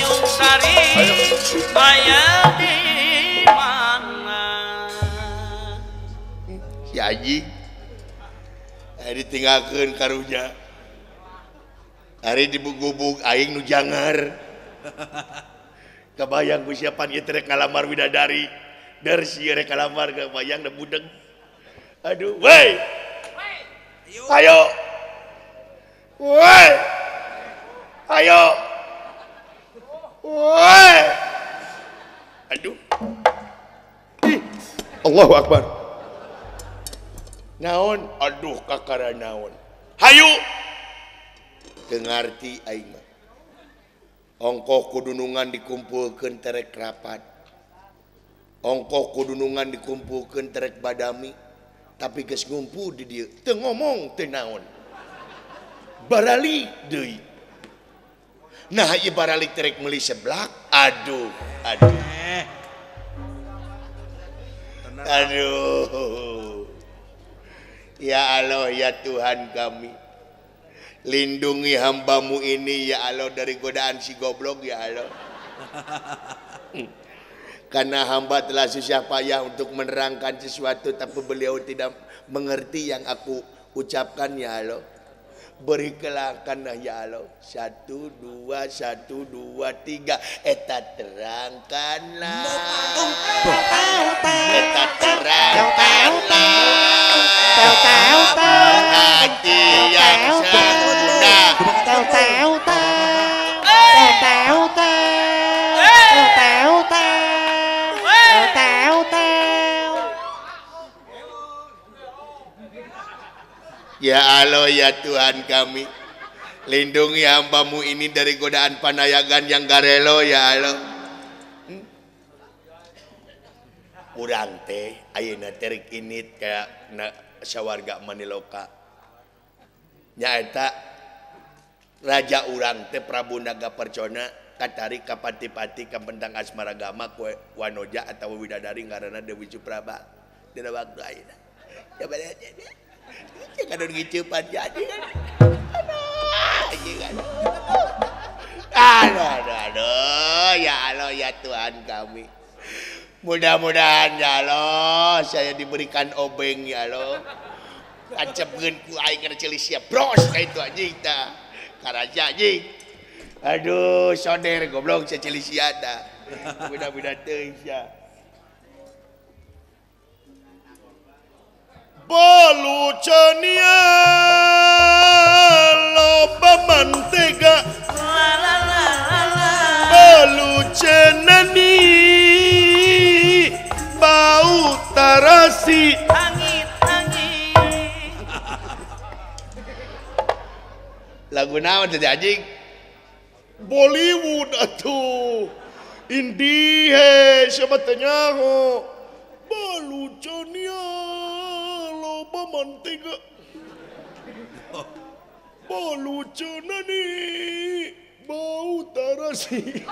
Tanjung Sari aya di mana? Si anjing ditinggalkeun karunya. Ari dibugubug aing nu jangar. Kabayang ku siapa ieu teh rek ngalamar widadari. Der si rek ngalamar kabayang da budeg. Aduh, woi. Ayo. Woi. Ayo. Woi. Aduh. Ih. Allahu Akbar. Naon? Aduh kakara naon. Hayu. Teu ngarti aing mah. Ongkoh kudunungan dikumpulkeun terek rapat. Ongkoh kudunungan dikumpulkeun terek badami. Tapi geus ngumpul di dieu teu ngomong teu naon. Baralik deui. Nah ieu baralik terek meuli seblak. Aduh, aduh. Aduh. Ya Allah ya Tuhan kami. Lindungi hambamu ini ya Allah dari godaan si goblok ya Allah. Karena hamba telah susah payah untuk menerangkan sesuatu tapi beliau tidak mengerti yang aku ucapkan ya Allah. Berikanlah ya Allah. 1 2 1 2 3. Eta terangkanlah. Eta terangkanlah. Hati yang sudah. Ya Allah ya Tuhan kami, lindungi hambamu ini dari godaan panayagan yang garelo ya Allah. Urang teh ayeuna teh rek init kayak sawarga Maniloka. Nyaeta raja urang teh Prabu Naga Percona katarik ka pati-pati ka Bentang Asmaragama ku Wanoja atawa widadari ngaranna Dewi Supraba. Dina waktu ayeuna. Ya kadon ngiceupan jadi. Aduh, aduh, aduh, ya Allah ya Tuhan kami. Mudah-mudahan ya Allah saya diberikan obeng ya Allah. Ancepkeun ku aing kana ceuli sia bros ka itu anjing tah. Karaja anjing. Aduh, soder goblok sia ceuli sia tah. Mudah-mudahan teuing sia. Balucania loba mantega balucenani bau tarasi angin angin. Lagu naon teh anjing? Bollywood atuh Indie he siapa teh nyaho balucania loba mantega balucenani bau tarasi.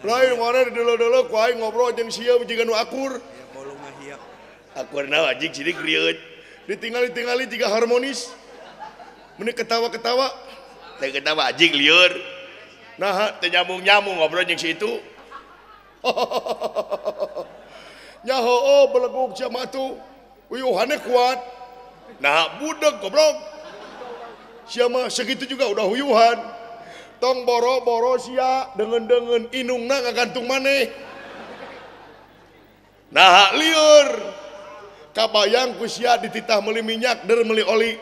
Lain mana dulu-dulu ku aing ngobrol jeung sia jiga nu akur. Akur naon anjing sidik rieut. Ditingali-tingali jiga harmonis. Meni ketawa-ketawa. Teh ketawa anjing lieur. Nah, teh nyambung-nyambung ngobrol jeung si itu. Nyaho oh beleguk sia mah tuh. Uyuhannya kuat. Nah, budeg goblok. Sia mah segitu juga udah huyuhan. Tong boro-boro sia dengen-dengen inungna ngagantung maneh. Nah, lieur. Kabayang ku sia dititah meuli minyak der meuli oli.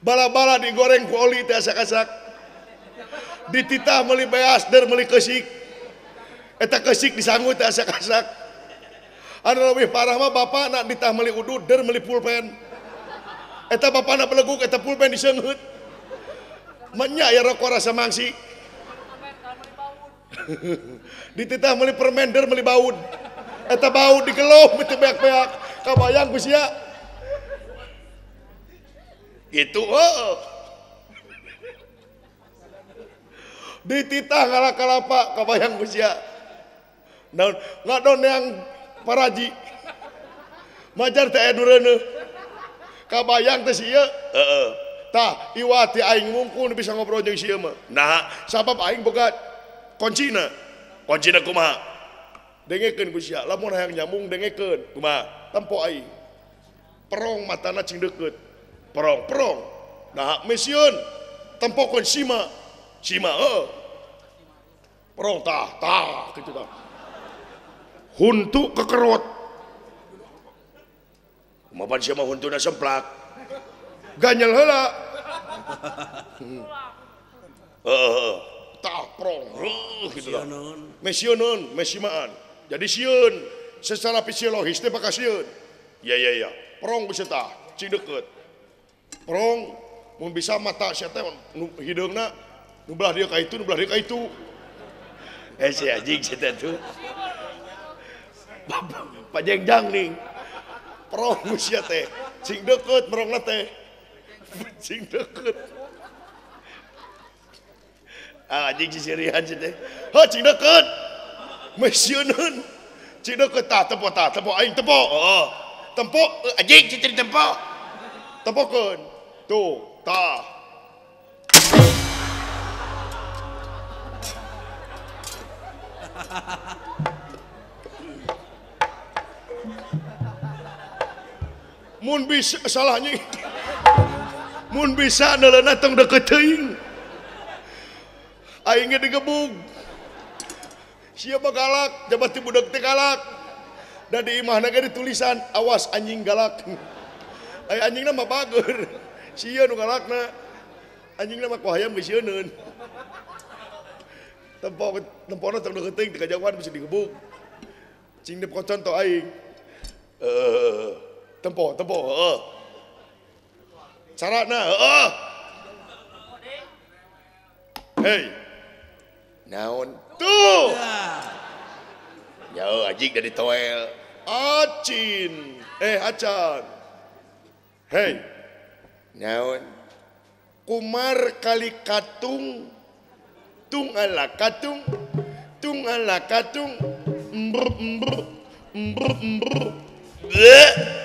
Bala-bala digoreng ku oli teh asak-asak. Dititah meuli beas der meuli keusik. Eta keusik disangu teh asak-asak. Anu leuwih parah mah bapana ditah meuli udud der meuli pulpen. Eta bapana beleguk eta pulpen diseungeut. Menya ya rokok rasa mangsi. Dititah meuli permen der meuli baud. Eta baud digeluh teu beak-beak. Kabayang ku sia. Gitu heuh. Dititah ngala kalapa kabayang ku sia. Naon ngadon yang paraji. Majar teh aya nu reuneuh. Kabayang teh sia. Heeh. Tah iwati aing mungkul bisa ngobrol jeung si ieu mah. Nah, sabab aing boga kuncina. Kuncina kumaha? Dengekeun ku sia, lamun hayang nyambung dengekeun. Kumaha? Tempo aing. Perong matana cing deukeut. Perong, perong. Nah, mesieun tempokeun sima. Sima heuh. Perong tah, tah kitu tah. Huntu kekerot. Kumaha sia mah huntuna semplak. Ganyel heula. Heeh. Tah prong gitu tah. Mesieuneun, mesimaan. Jadi sieun secara fisiologis teh bakal sieun. Ya ya ya. Prong bisa tah, cing deukeut. Prong mun bisa mata sia teh nu hideungna nu belah dieu ka itu, nu belah dieu ka itu. Eh si anjing si teh tuh. Pajengjang nih. Prong sia teh, cing deukeut merongna teh. Cing deukeut. Ah anjing sisirian si teh. Heuh cing deukeut. Mesieuneun. Cing deukeut tah tempo aing tempo. Heeh. Tempo anjing si teh tempo. Tempokeun. Tuh, tah. Mun bisa salahnya. Mun bisa neuleuna tong deukeut teuing. Aing ge digebug. Sia mah galak, jabat ti budak teh galak. Da di imahna ge ditulisan awas anjing galak. Ai anjingna mah bager. Sia nu galakna. Anjingna mah ku hayam geus sieuneun. Tempo tempona tong deukeut teuing teu kajauhan bisa digebug. Cing dep contoh aing. Tempo, tempo, heeh. Carana, heeh. Hei. Naon? Tuh. Ya anjing dari toel. Acin. Acan. Hei. Naon? Kumar kali katung. Tung ala katung. Tung ala katung. Ember ember. Ember ember. Bleh.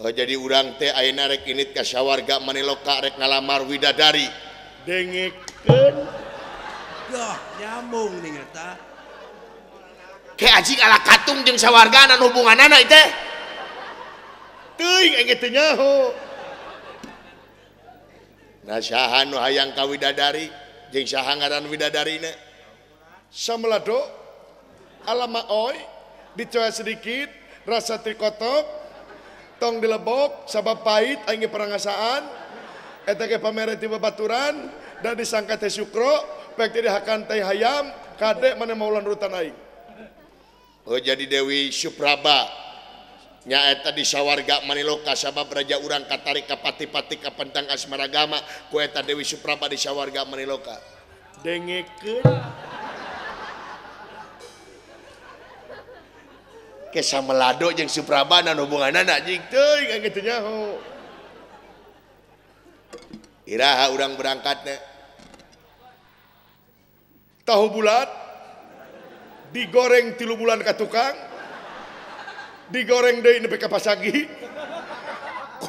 Oh jadi urang teh ayeuna rek init ka sawarga Maniloka rek ngalamar widadari. Dengekeun. Dah nyambung nih eta. Ke anjing ala katung jeung sawargana hubunganana teh. Teuing aing teh nyaho. Nah saha nu hayang ka widadari jeung saha ngaran widadarina? Samelado alama oi dicoa sedikit rasa trikotok. Tong dilebok sabab pahit aing perangasaan eta ge pamere ti babaturan dan disangka teh sukro pek teh dihakan teh hayam kade mana maulan rutan aing. Oh jadi Dewi Supraba nyaeta di sawarga Maniloka sabab raja urang katarik ka pati-pati ka pentang asmaragama ku eta Dewi Supraba di sawarga Maniloka. Dengekeun. Ke samelado jeung Supraba na hubunganana anjing teuing aing teu nyaho. Iraha urang berangkatna? Tahu bulat digoreng 3 bulan ka tukang, digoreng deui nepi ka pasagi.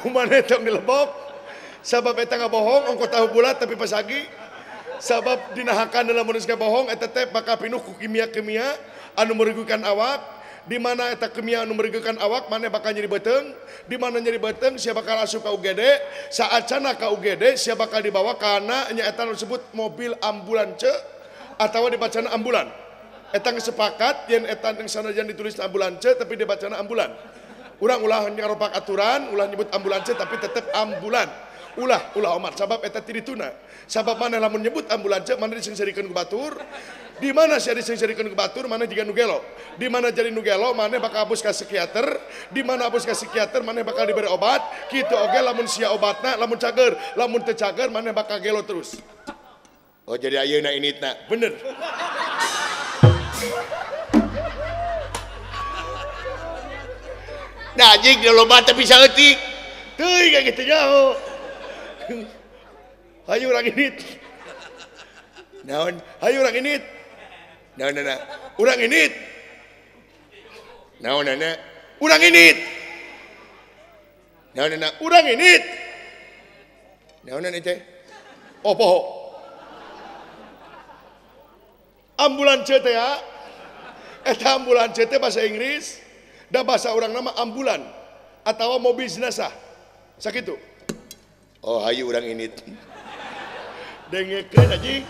Kumaha tong dilebok sabab eta ngabohong ongko tahu bulat tapi pasagi. Sabab dinahakan dalam manusia bohong eta teh bakal pinuh ku kimia-kimia anu merugikan awak. Di mana eta kimia anu merugikan awak mana bakal nyeri beuteung, di mana nyeri beuteung sia bakal asup ka UGD, saat cana ka UGD sia bakal dibawa kana nya eta nu disebut mobil ambulance atawa dibacana ambulan. Eta geus sepakat yen eta yang sanajan ditulis ambulance tapi dibacana ambulan. Urang ulah nyaropak aturan, ulah nyebut ambulance tapi tetep ambulan. Ulah ulah omat sabab eta ti dituna. Sabab mana lamun nyebut ambulance mana disengserikeun ku batur. Di mana sia disengserikeun ku batur mana jiga nu gelo. Di mana jadi nu gelo mana bakal abus ka psikiater, di mana abus ka psikiater mana bakal diberi obat. Kitu oge lamun sia obatna lamun cager, lamun teu cager mana bakal gelo terus. Oh jadi ayeuna initna. Bener. Nah anjing loba teh bisa eutik. Teuing kayak gitu nyaho. Hayu urang init. Naon? Hayu urang init. Naon nana? Urang init. Naon nana? Urang init. Naon nana? Urang init. Naonan ieu teh? Oh poho. Ambulans teh ya. Eta ambulans teh bahasa Inggris, da bahasa urang nama ambulan atawa mobil jenazah. Sakitu. Oh, hayu urang ini. Dengekeun anjing.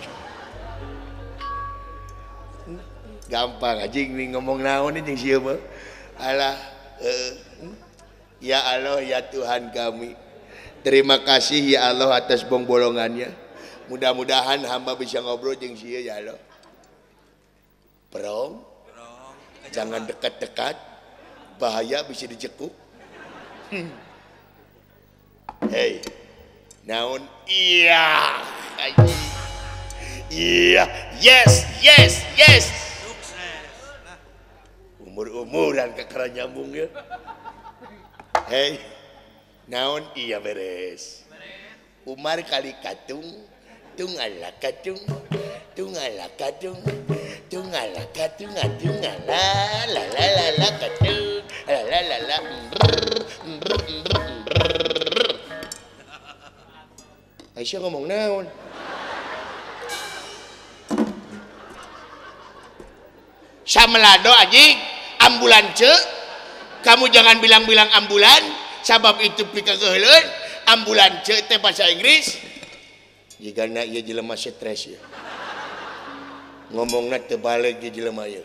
Gampang anjing nih ngomong naon jeung sieu mah. Alah, ya Allah ya Tuhan kami. Terima kasih ya Allah atas bongbolongannya. Mudah-mudahan hamba bisa ngobrol jeung sieu ya Allah. Prong, jangan dekat-dekat, bahaya bisa dicekuk. Hei, naon? Iya, iya, yes, yes, yes. Sukses. Umur-umuran kekeran nyambung ya. Hei, naon? Iya beres. Umar kali katung, tungala katung, tungala katung. Tungala katung, tungala la la la la katung, la la la la. Aisyah ngomong naon? Samelado anjing, ambulan ce. Kamu jangan bilang-bilang ambulan, sabab itu pikakeuheuleun. Ambulan ce teh bahasa Inggris. Jigana ieu jelema stres ya. Ngomongna terbalik di jelema ieu.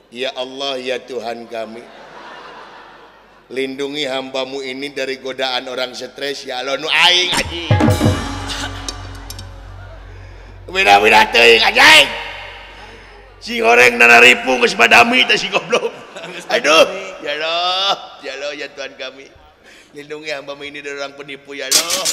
Ya Allah ya Tuhan kami, lindungi hambamu ini dari godaan orang stres ya Allah nu aing anjing. Beda-beda teuing anjing. Si goreng nararipu geus badami teh si goblok. Aduh, ya Allah, ya Allah ya Tuhan kami, lindungi hambamu ini dari orang penipu ya Allah.